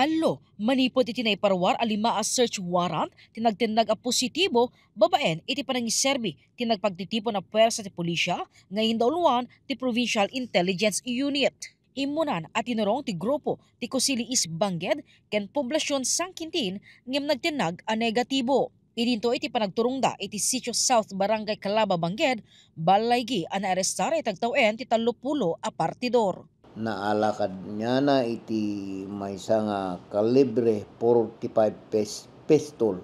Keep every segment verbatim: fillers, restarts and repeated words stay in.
Lo, manipud iti naiparuar a lima a search warrant ti nagtennag a positibo babaen iti panangiserbi ti nagpagtitipon a puwersa ti pulisya nga indauluan ti Provincial Intelligence Unit. Immunan a tinurong ti grupo ti Kusili East Banged ken Poblacion San Quintin ngem nagtennag a negatibo. Idinto iti panagturongda iti Sitio South Barangay Calaba Banged, ballaygi a naarestar iti agtawen ti tallopulo a partidor. Naala kaniana iti maysa nga kalibre forty-five pes-, pistol.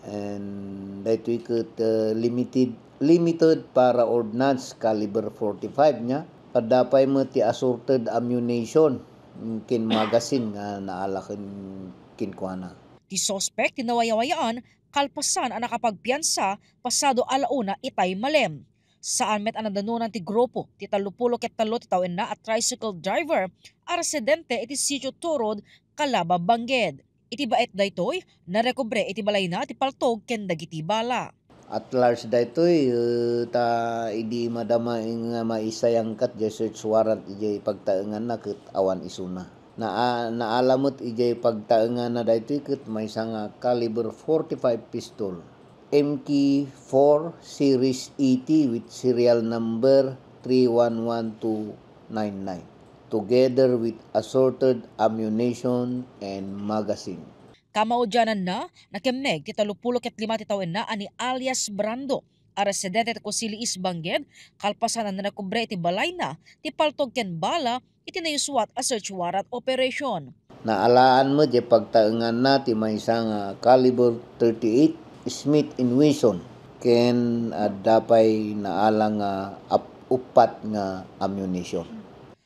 And daytoy ket, uh, limited, limited para ordnance caliber forty-five niya. Adda pay met ti assorted ammunition, mm, ken magazine nga naala ken-, kenkuana. Ti suspek ti nawayawayaan kalpasan a nakapagpiansa pasado a la una itay malem. Saan met a nadanonan ti grupo ti tallopulo ket tallo ti tawenna a tricycle driver a residente iti Sitio Turod, Calaba, Banged. Iti baet daytoy, narekobre iti balayna ti paltog ken dagiti bala. At large daytoy, eh, ta idi madama nga maisayangkat diay search warrant idiay pagtaenganna ket awan isuna. Naa-, naala met idiay pagtaenganna daytoy ket maysa nga caliber forty-five pistol, M K four Series eighty with serial number three one one two nine nine, together with assorted ammunition and magazine. Kamaudiananna, nakemmeg ti tallopulo ket lima ti tawenna a ni alias Brando a residente ti Kusili East Banged, kalpasan a narekobre iti balayna ti paltog ken bala iti naisuat a search warrant operation. Naalaan met diay pagtaenganna ti maysa nga caliber thirty-eight Smith and Wesson ken adda pay naala nga ap-, uppat nga ammunition.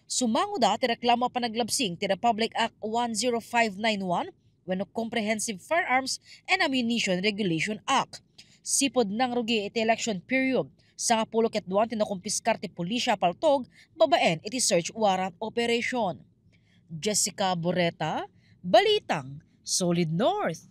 Sumangoda ti reklamo a panaglabsing ti Republic Act one zero five nine one wenno Comprehensive Firearms and Ammunition Regulation Act. Sipud nangrugi iti election period, sangapulo ket dua ti nakumpiskar ti pulisya a paltog babaen iti search warrant operation. Jessica Boreta, Balitang Solid North.